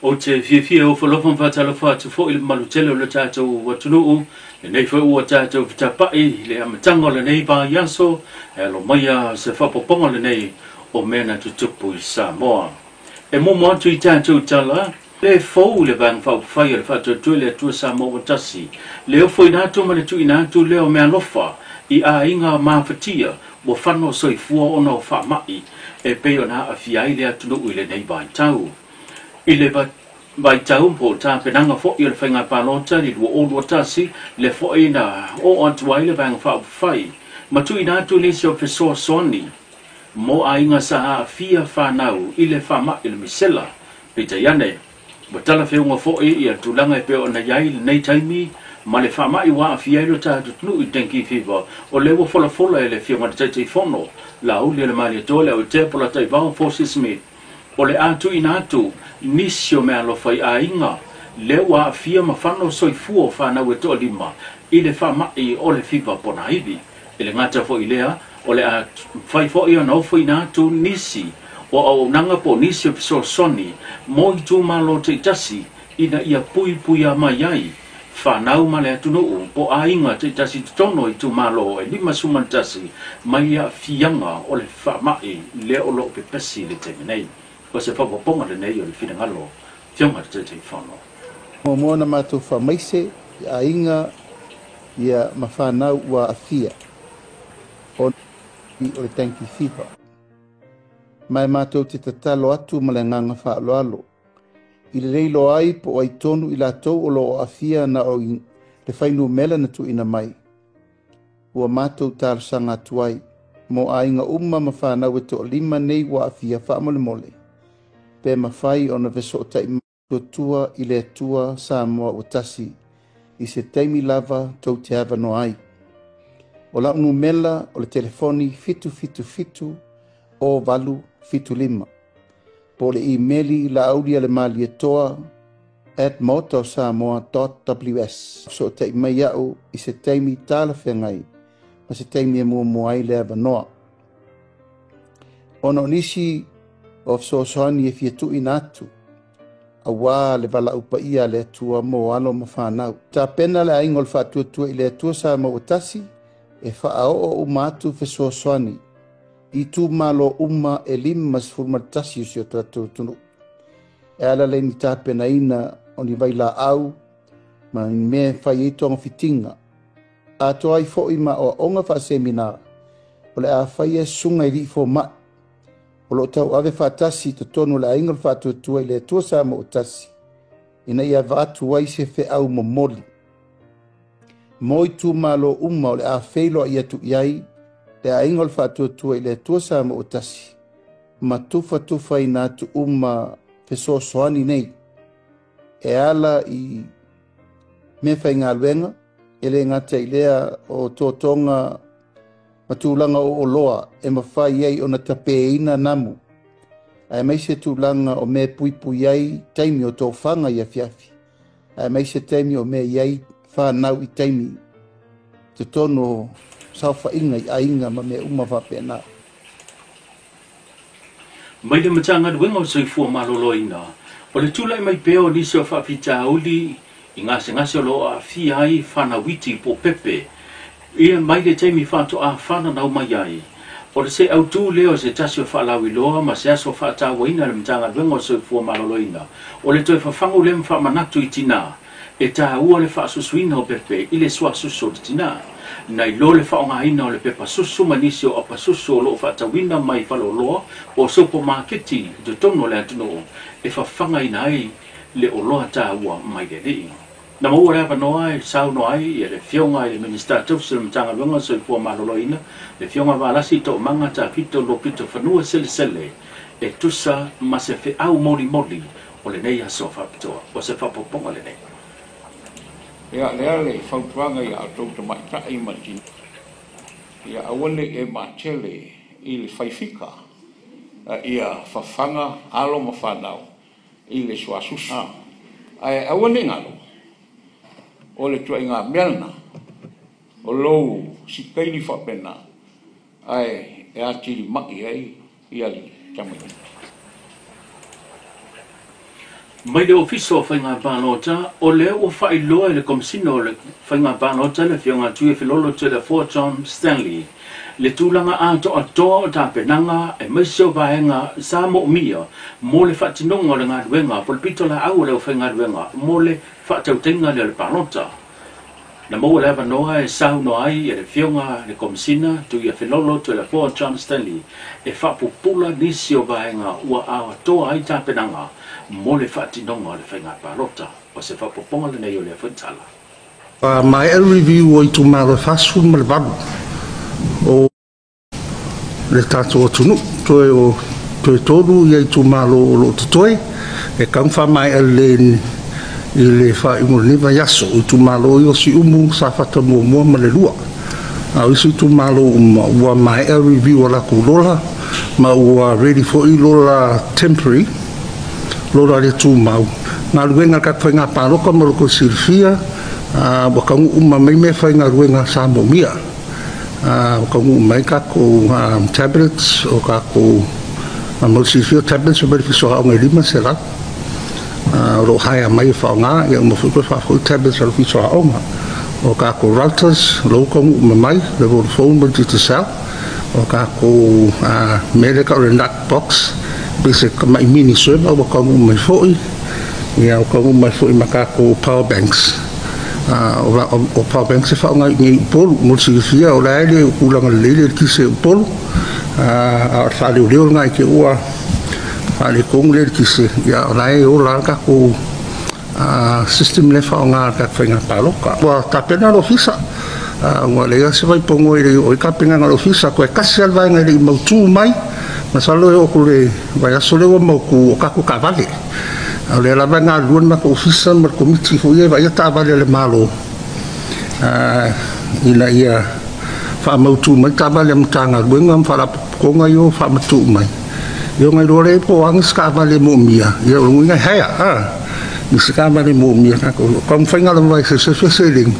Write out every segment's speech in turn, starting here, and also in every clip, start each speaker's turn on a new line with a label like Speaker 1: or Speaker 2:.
Speaker 1: Ou te fiafia e ofo alofa ma faatalofa atu foi i le mamalu tele o le tatou atunuu, lenei foi ua tatou fetapa'i i le amataga o lenei vaiaso, e alo maia se faaopoopoga lenei o mea na tutupu i Samoa. E muamua atu i tatou tala, le fou i le Vaega Faaupufai o le Faatuatua i le Atua Samoa ua Tasi, le ofoina atu ma le tuuina atu lea o meaalofa i aiga mafatia ua fano soifua ona o faamai e pei ona aafia ai le atunuu i lenei vaitau. I le vaitau po o tapenaga foi o le faiga palota i le 2021, lea foi na oo atu ai le Vaega Faaupufai ma tuuina atu nisi o fesoasoani mo aiga sa aafia fanau i le faamai o le misela. Peitai ane, ua talafeuga foi ia tulaga e pei ona i ai lenei taimi ma le faamai ua aafia ai lo tatou atunuu i dengue fever, o lea ua folafola e le Afioga i le Taitaifono Laaulialemalietoa Leuatea Polataivao Fosi Smith, o le a tuuina atu nisi o meaalofa i aiga lea ua aafia ma fano soifua o fanau e toalima i le faamai o le fiva ponaivi. E le gata foi i lea, o le a mafai foi ona ofoina atu nisi o auaunaga po o nisi o fesoasoani mo itumalo taitasi ina ia puipuia mai ai fanau ma le atunuu po o aiga taitasi i totonu o itumalo e 51 mai le aafiaga o le faamai lea o lo o pepesi i le taimi nei. O se faaopoopoga lenei o le finagalo Afioga i le Taitaifono.
Speaker 2: Muamua ona matou faamaise i aiga ia ma fanau ua aafia ona o le dengue fever. Ma e matou te tatalo atu ma le agaga faaaloalo i le le iloa ai po o ai tonu i latou o lo o aafia na o i le fuainumera na tuuina mai. Ua matou talosaga atu ai mo aiga uma ma fanau e toalima nei ua aafia faamolemole, pe mafai ona fesootai Tua i le Atua Samoa ua tasi i se taimi lava tou te avanoa ai. O lau numela o le telefoni 777 0875. Po o le imeli laaulialemalietoa@maotaosamoa.ws. Fesootai mai au i se taimi talafeagai ma se taimi e muamua ai le avanoa. Ona o nisi o fesoasoani e fia tuuina atu, auā le valaau paia a le Atua mo alo ma fanau. Tapena le Aiga o le Faatuatua i le Atua Samoa ua tasi e faaoo uma atu fesoasoani i itumalo uma e 51 o si o tatou atunuu. E ala lea i ni tapenaina o ni vailaau ma ni mea e fai ai togafitiga, atoa ai foi ma aoaoga faaseminara o le a faia e susuga i alii fomai o lo o tauave faatasi i totonu o le Aiga o le Faatuatua i le Atua Samoa ua tasi, ina ia avatu ai se feau momoli mo itumalo uma o le a feiloai atu i ai le Aiga o le Faatuatua i le Atua Samoa ua tasi, ma tufatufaina atu uma fesoasoani nei e ala i meafaigaluega, e le gata i lea o totoga ma tulaga o oloa e mafai ai ona tapeina namu, aemaise tulaga o mea e puipui ai taimi o tofaga i afiafi, aemaise taimi o mea i ai fanau i taimi totonu o saofaiga i aiga ma mea uma faapena.
Speaker 1: Mai le Matagaluega o Soifua Maloloina, o le tulai mai pea o nisi o faafitauli i gasegase o lo o aafia ai fanau iti po o pepe ia mai le taimi faatoa fananau mai ai. O le se autu lea o se tasi o faalauiloa ma se aso faatauaina e le Matagaluega o Soifua Maloloina, o le toe fafagu lea ma faamanatu i tinā e taua le faasusuina o pepe i le suasusu o le tinā, nai lo le faaaogaina o le pepa susu ma nisi o apa susu o lo o faatauina mai faleoloa po o supamaketi i totonu o le atunuu e fafagaina ai le oloa taua mai le alii. Na maua le avanoa e saunoa ai le Afioga i le Minisita Tausi o le Matagaluega o le Soifua Maloloina, le Afioga Valasi Toomaga Tafito Lopito Fanua Selesele, e tusa ma se feau molimoli o lenei aso faapitoa. O se faaopoopoga lenei.
Speaker 3: Ia, lea le fautuaga ia outou tamaitai ma tinei, ia aua ne i e matele i le fai fika, a ia fafaga alo ma fanau i le suasusu. Ae aua ne i galo, o le ituaiga mea lena, o lou sikaili faapena, ae e atili mai ai le tamaitiiti.
Speaker 1: Mai le Ofisa o Faiga Palota, o lea ua faailoa e le Komesina o le Faiga Palota le Afioga Tuiafelolo Toleafoa John Stanley le tulaga atoatoa o tapenaga aemaise o vaega sa moomia mo le faatinoga o le galuega po o le pitolaau a le aufaigaluega mo le faatautaiga lea o le palota. Na maua le avanoa e saunoa ai e le Afioga le Komesina Tuiafelolo Toleafoa John Stanley e faapupula nisi o vaega ua atoa ai tapenaga mo le faatinoga o le faiga palota. O se faapopoga lenei o lea foi tala.
Speaker 2: Maea le review o itumalo e 48 o le tatou atunuu. Toe o toe 3 ia itumalo o loo totoe e kau faamaea lelei i le faaiuga o lenei vaiaso. O itumalo ia o Siumu, Safata 1 ma le 2. A o isi itumalo uma ua maea review o latou lola ma ua ready foi lola temporary, lola le tumau. Galuega le tatou faiga palota ma lo outou silafia, ua taunuu uma mai mea faigaluega sa moomia. Ua taunuu mai tatou tablets o tatou mo le silafia o tablets e mai le Ofisa o Aoga e 500. O loo hire mai e faaaoga, ia uma foi toe faafoi tablets a le Ofisa o Aoga. O tatou routers, o lea ua taunuu uma mai, le Vodafone ma le Digicel. O tatou mea lea tau o le nut box, pei se tamai mini server ua taunuu mai foi. Ia ua taunuu mai foi ma tatou power banks. O power banks e faaaoga i inei i Upolu. Mo le silafia, o la e le o tulaga lelei le eletise i Upolu. A o le faaleoleo lena i te ua faaletonu le eletise, ia o la e ola le tatou system lea faaaoga le tatou faiga palota. Ua tapena le ofisa, ua leai se vaipogo e le o i tapenaga o le ofisa. Toe tasi lava le vaega e le i mautu mai, masalo e oo atu le vaiaso lea ua mautu o tatou taavale. O lea lava e galulue le matou ofisa ma le komiti foi ia e vaaia taavale a le Malo, ina ia faamautu mai taavale a Matagaluega ma faalapotopotoga ia ua faamatuu mai. Ia ona iloa lea po o a nisi taavale e moomia, ia o le uiga e hire nisi taavale e moomia tatou. O taumafaiga lava e sesefe seleni,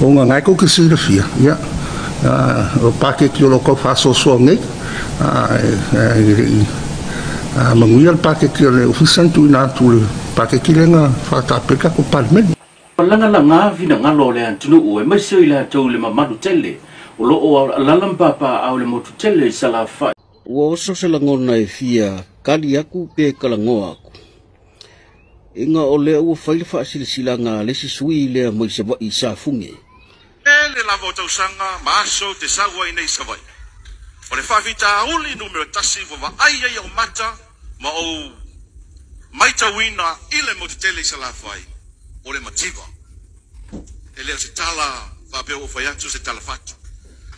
Speaker 2: ona na e tou te silafia, ia, o paketi o lo o tau faasoasoa nei, e le i manuia le paketi a le ofisa na tuuina atu le paketi lea na faatapea le tatou Palemene.
Speaker 1: Ua lagalaga finagalo o le atunuu aemaise i latou le mamalu tele o lo o alaala ma papaaao i le motu tele i Salafai.
Speaker 4: Ua oso se lagona e fia kali aku pe kalagoa aku. Ina o lea ua fai le faasilasilaga a le isi sui lea mai Savaii i Safuge.
Speaker 5: Tele lava o tausaga ma aso ou te sau ai nei i Savaii. O le faafitauli numera tasi ua vaai ai ou mata ma ou maitauina i le motu tele i Salafai, o le mativa. E le o se tala faapea ua ou fai atu o se tala fatu.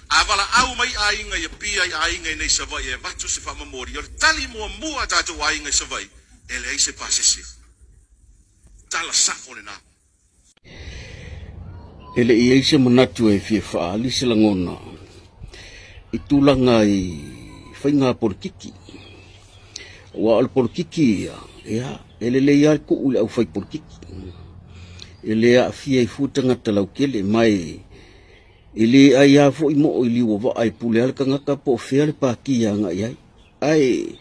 Speaker 5: A valaau mai aiga i Apia i aiga i nei Savaii e avatu se faamomoli, o le tali muamua a tatou aiga i Savaii, e leai se pasese. Tala sa'o lena.
Speaker 4: E le i i ai se manatu e fia faaali se lagona i tulaga i faiga polokiki. Aua o le polokiki ia, ia, e lelei lava le tuu i le aufai polokiki. E le aafia ai fua tagata lautele, ma e le aia foi moo i liu o vaa e pule ai le tagata po o fea le pati e agai ai. Ae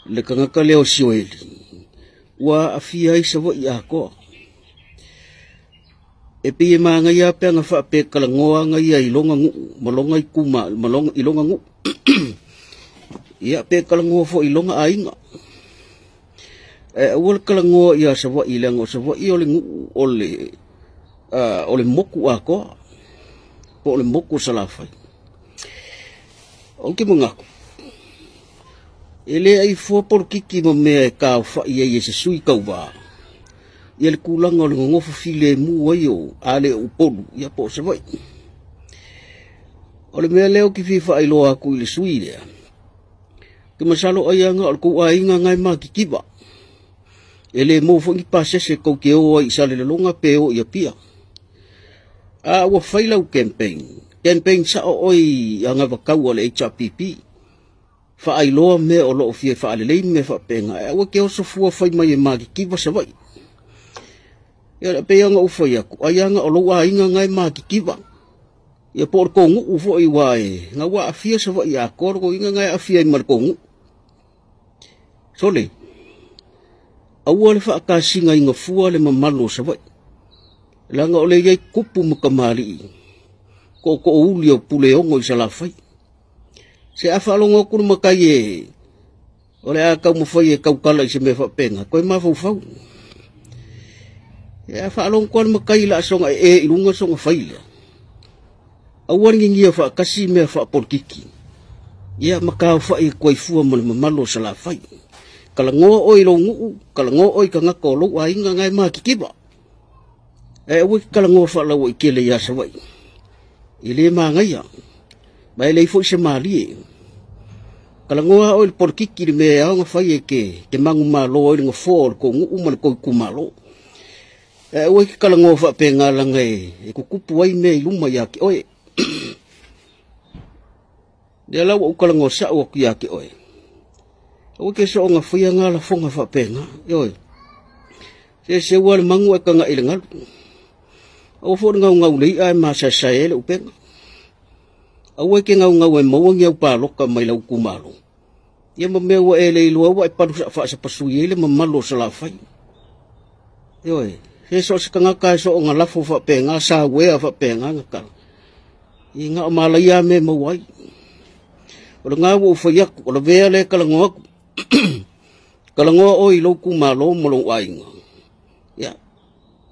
Speaker 4: le tagata lea o Sioeli, ua aafia ai Savaii atoa. E pei e manaia lava pe ana faapea e talanoa ana ia i lona nuu ma lona ituma ma lona, i lona nuu. Ia pe talanoa foi i lona aiga. Ae aua le talanoa ia Savaii leaga o Savaii o le nuu o le o le motu atoa po o le motu o Salafai. Ou te manatu, e le ai fua polokiki ma mea e taofai ai e se sui tauvā ia le tulaga o le nonofo filemu ai o a le o Upolu ia po o Savaii. O le mea lea ou te fia faailoa atu i le sui lea, ke masalo ai anga o le kou aiga nga e makikiva. E le maua foi ni pasese tou te o ai i Salelologa pe o i Apia. A ua fai lau campaign, campaign sao oi i agavakau a le HRPP. Faailoa mea o loo fia faalelei ma mea faapena, ae aua te oso fua fai mai e makikiva Savaii. Ia pei ona ou fai atu, ai ana o lou aiga nga e makikiva. Ia po o le tou nuu foi ua e, na ua aafia Savaii atoa le tou aiga nga e aafia ai ma le tou nuu. Sole, aua le faakasiga i gafua le mamalu o Savaii. Leaga o le i ai kupu ma kamali'i, kookoouli o Puleogo i Salafai. Se a faalogo atu le matai e o le a taumafai e tautala i se mea faapena, toe mafaufau. E a faalogo atu le matai i le asoga e i luga soga fai lea. Aua le gigia faatasi mea faapolitiki. Ia mataofai tuaifua ma le mamalu o Salafai. Kalagoa oe i lou nuu, kalagoa oe i tagata o lou aiga na e matitiva. Ae aua e te kalagoa faalauaitele ia Savaii. E le magaia, ma e leai foi se malie. Kalagoa oe i le polokiki le mea e ao ona fai e te manumalo ai le nofoa o le tou nuu ma le tou itumalo. Ae aua e te kalagoa faapena leaga e tutupu ai mea i luma ia te oe. Lea la ua ou kalagoa sao atu ia te oe. Aua ke soonga faia ngā lafoga faapena. Ioe. Se seua le magu e kagaʻi i le galu. Aua foi le gaugau le i'a e masaesae ai le upega. Aua e ke gaugau e maua ni au paloka mai lau itumalo. Ia ma mea ua e le iloa ua e palu faasapasui ai le mamalu o Salafai. Ioe. Se so o se tagata e soonga lafo faapena, sauea faapena na tala. I na o malaia me maua ai. O le ngā ua ou fai atu, o le vea le kalagoa atu. Kalagoa oe i lou itumalo ma lou aiga. Ia,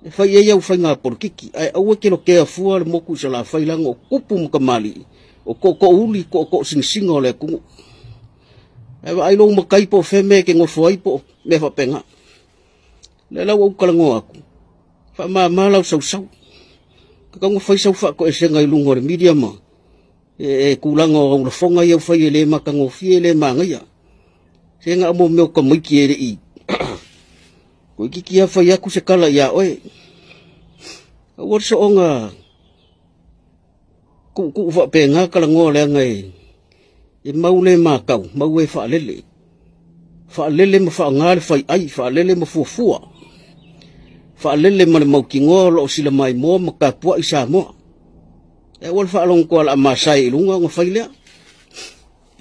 Speaker 4: e fai ai au faiga polokiki, ae aua ke lokea fua le moku i Salafai leaga o kupu ma kamali'i, o tootoouli, tootoosingasinga o le atunuu. Ae vaai lou matai po o fea mea e te nofo ai po o mea faapena. Lea la ua ou kalagoa atu, faamama lau sausau. Tatau ona fai sau faatoesega i luga o le media ma e tulaga o au lafoga ia ua fai e le matagofie e le magaia. Se na o mo mea o tamaiti e le i toeitiiti lava fai atu se tala ia oe. Aua le soonga tuutuu faapena kalagoa leaga e mau le matau, mau e faalele. Faalele ma faaaoga le faiai, faalele ma fuafua. Faalele ma le mautinoa o lo o silamaimoa ma tapuai Samoa. E aua le faalogo toa o le a masae i luga ona fai lea.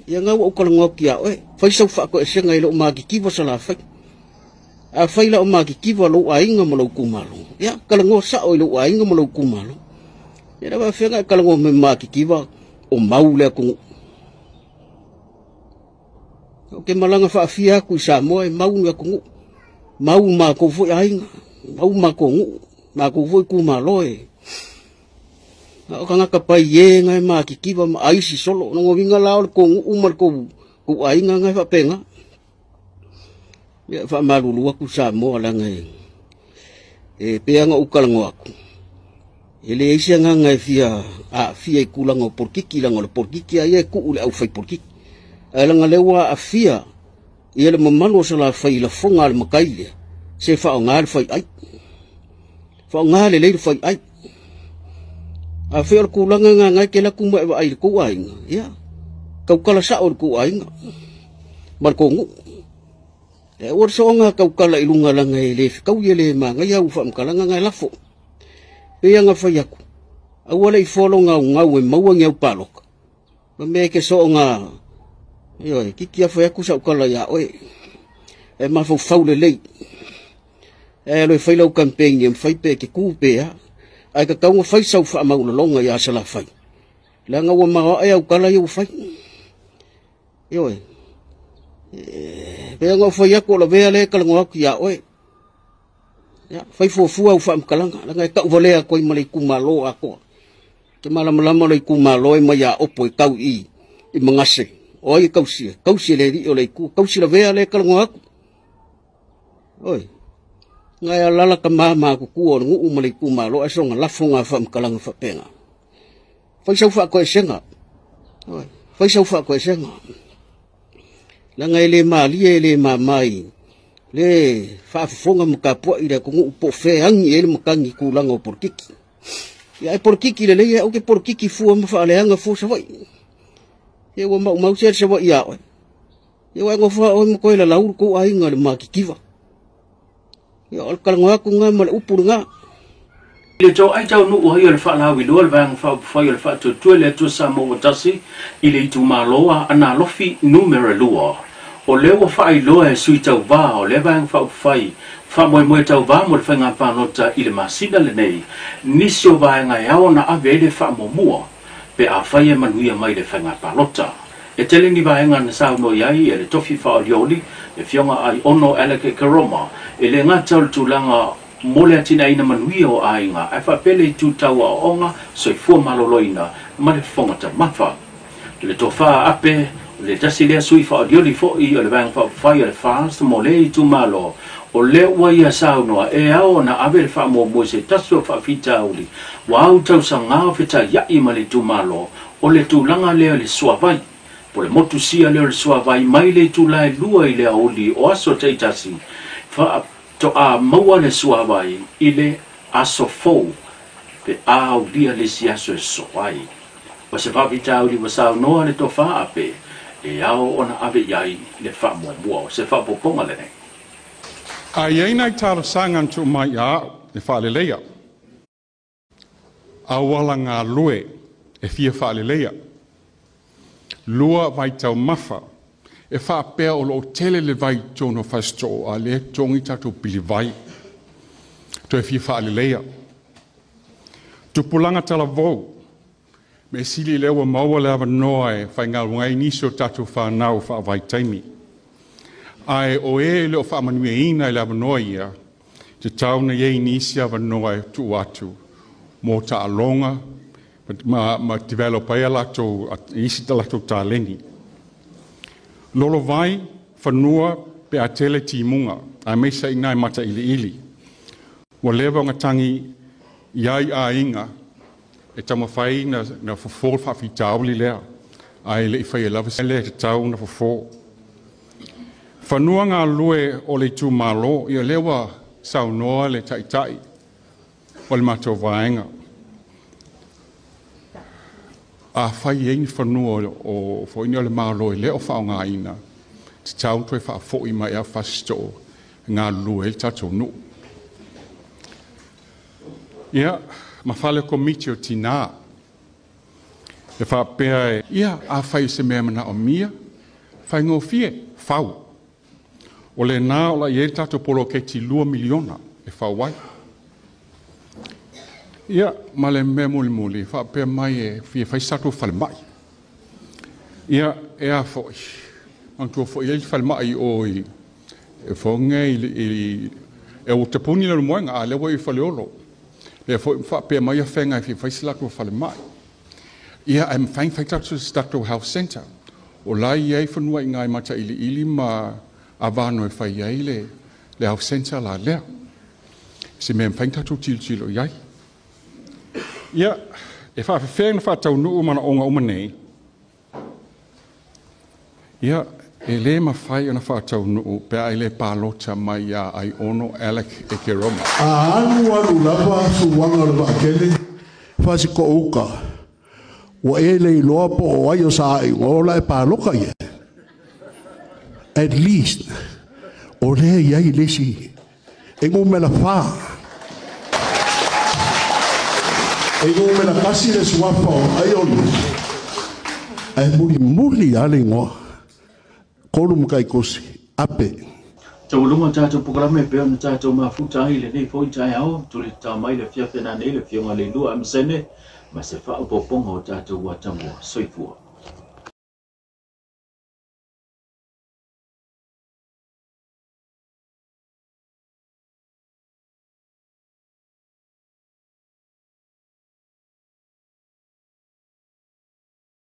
Speaker 4: Ia nga ua ou kalagoa atu ia oe. Fai sau faatoesega i lou matitiva Salafai. A fai la o matitiva lou aiga ma lou itumalo, ia kalagoa sao i lou aiga ma lou itumalo. Ia le faafefea e kalagoa mai matitiva o mau le atunuu. Ou te malaga faafia atu i Samoa e mau le atunuu. Mau matou foi aiga, mau matou nuu, matou foi itumalo e. A o tagata pai e nga e matitiva ma aisi solo. Lona uiga la o le tou nuu ma le tou aiga nga e faapena. Ia faamalulu atu Samoa leaga e pei ona ou kalagoa atu. E leai se agaga e fia aafia i tulaga o polokiki leaga o le polokiki lava ia e tuu i le aufai polokiki. Ae leaga o lea ua aafia ia le mamalu o Salafai i lafoga a le matai lea, se faaaoga le faiai. Faaaoga lelei le faiai. Afai o le tulaga lena e te alu atu ma e vaai i le tou aiga, ia, tautala sao i le tou aiga ma le tou nuu. E aua le soonga tautala i luga leaga e le fetaui e le manaia au faamatalaga na e lafo. Pei ona fai atu, aua le i folo gaugau e maua ni au paloka. Ma mea e ke soonga, ioe, kiki a fai atu sau tala ia oe. E mafaufau lelei. E alu e fai lau campaign e mafai pe ke ku pe a. Ae tatau ona fai sau faamaulaloga ia Salafai. Leaga ua maoae au tala ia ua fai. Ioe. Pei ona ou fai atu o lavea lea e talanoa atu ia oe. Ia, fai fuafua au faamatalaga, leaga e tauvalea atu ai ma le itumalo atoa. Te malamalama o le itumalo e mai a Opo e tau i i Magase. O ai e tausia? Tausi e le alii o le itu. Tausi lavea lea e talanoa atu. Oi. Nga e alala ka ma matutua o le nuu ma le itumalo ae soga lafo ngā faamatalaga faapena. Fai sau faatoesega. Oi. Fai sau faatoesega. Leaga e le malie e le mama i le faafofoga ma tapuai le atunuu po o fea e agi ai le matagi i tulaga o polokiki. Ia ae polokiki lelei ae aua ke polokiki fua ma faaleaga fua Savaii. Ia ua maumau sea le Savaii ia oe. Ia ua e nofo lava oe ma toe lalau le tou aiga i le matitiva. Ia o le talanoa atu lena ma le upu lena.
Speaker 1: I le toai taunuu ai o le faalauiloa le Vaega Faaupufai o le Faatuatua i le Atua Samoa ua Tasi i le itumalo a Aana Alofi Numera 2. O lea ua faailoa e sui tauvā o lea Vaega Faaupufai faamoemoe tauvā mo le faiga palota i le masina lenei nisi o vaega e ao ona ave ai le faamuamua pe afai e manuia mai le faiga palota. E tele ni vaega na saunoa i ai e le tofi faaolioli le Afioga Aiono Alec Ekeroma, e le gata o le tulaga mo le atinaeina manuia o aiga ae faapea le itu tau aoaoga, soifua maloloina ma le fofoga taumafa. Le tofa Ape, o le tasi lea sui faaolioli foi o le Vaega Faaupufai o le FAST mo lea itumalo, o lea ua ia saunoa e ao ona ave le faamuamua i se tasi o faafitauli ua au tausaga o fetaiai ma le itumalo, o le tulaga lea o le suavai, po o le motusia lea o le suavai mai le itula e 2 i le aoauli o aso taitasi, faatoa maua le suavai i le aso fou pe a aulia le isi aso e sosoo ai. O se faafitauli ua saunoa le tofa Ape e ao ona ave i ai le faamuamua. O se faaopoopoga lenei.
Speaker 6: A i ai nai talosaga na tuu mai ia au e faaleleia, auala galue e fia faaleleia, lua vaitaumafa e faapea o loo tele le vai i totonu o Fasitoo a lea e totogi tatou pilivai, toe fia faaleleia. Tupulaga talavou, mea sili lea ua maua le avanoa e faigaluega ai nisi o tatou whanau faavaitaimi. Ae o e le o faamanuiaina i le avanoa ia, te tau na iai nisi avanoa e tuu atu mo taaloga ma develop ai a latou isi ta latou taleni. Lolo vai, fanua pe a tele timuga, aemaise i ina e matailiili. Ua leva ona tagi i ai aiga e taumafai na fofo le faafitauli lea, ae le i faia lava se lea e tatau ona fofo. Fanua galue o le itumalo, ia lea ua saunoa le taitai o le matou vaega. Afai e i ai ni fanua o foi o le Malo e le o faaaogaina, tatau toe faafoi mai ia Fasitoo e galulue ai le tatou nuu. Ia, ma fale komiti o tinā. E faapea e, ia, afai o se mea manaomia, faigofie, fau. O lena o la i ai le tatou poloketi 2 miliona e fau ai. Ia, ma le mea mulimuli, faapea mai e fia fai se tatou falemai. Ia, e a foi, manatua foi ai le falemai o i, e foge i, e ua tapuni le moenga, a lea ua i Faleolo. Lea foi faapea mai a fenga e fia fai se latou falemai. Ia, ae mafai ona fai tatou se tatou health center. O la i ai fanua i ngai Matailiili ma avano e fai ai le health center la lea. Se mea mafai ona tatou tilotilo i ai. Ia, e faafefea na faataunuu manaoga uma nei. Ia, e le mafai ona faataunuu pe a e le palota mai ia Aiono Alec Ekeroma.
Speaker 7: A alu alu lava suaga o le vaatele, fasitoo-uta, ua e le iloa po o ai o sa aiga ola e paloka ia. At least, o lea i ai le isi e numera 4. E numera 1 le suafa o Aiono. Ae mulimuli lava le igoa. Kolu ma taitosi, Ape.
Speaker 1: Taualuga tatou polokalame e pei ona tatou mafuta ai i lenei foi taeao, tulitao mai le afiafi nanei le Afioga i le Lua Amasene ma se faaopoopoga o tatou atamua. Soifua.